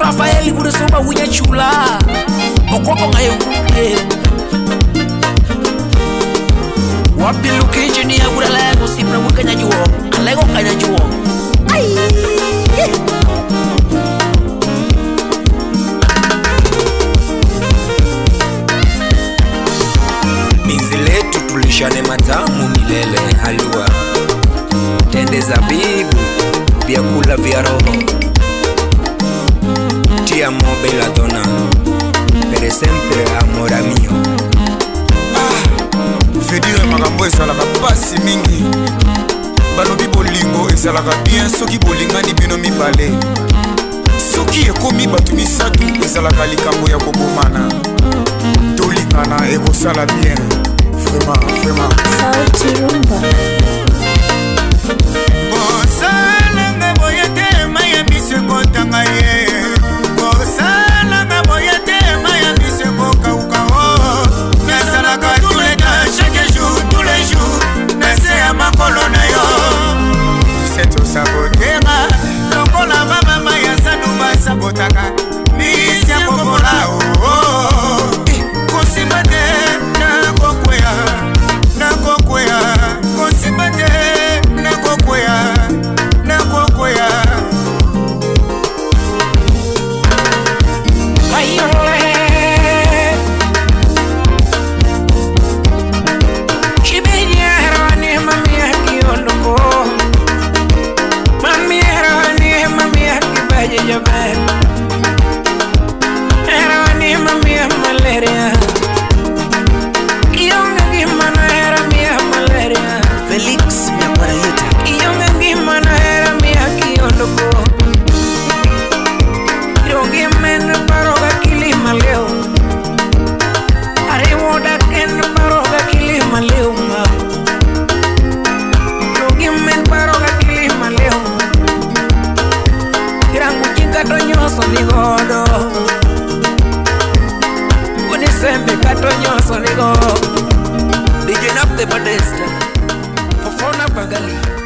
Rafael wuod Suma wunya chula. Okwako ng'ayo wuke. Wapiluki engineer wuod Alego osiepna wuod Kanyajuok. Alego Kanyajuok. Ai! Penzi letu tulishane matamu milele, halua tende zabibu, vyakula vya roho. Ti amo belladonna, per sempre amore mio. Vedire makambo ezalaka pasi mingi. Balobi bolingo ezalaka bien soki bolingani bino mibale. Soki ekomi bato misato ezalaka likambo ya kobomana. Tolingana ekosala bien. Vraiment, vraiment. Sauti Rumba. Kosalanga boye te, mai ya miso ekotanga ye. Kosalanga boye te, mai ya miso ekokauka o. Nasalaka tous les temps, chaque jour, tous les jours, na se ya makolo na yo. Seto sabotera lokola bamama ya zandu basabotaka misi ya kokola o. Kosimba te, nakokwea, nakokwea. Kosimba te, nakokwea, nakokwea. Felix Nyakwara Nyoso nigo. DJ Nap the baddest. Fofona Bagali.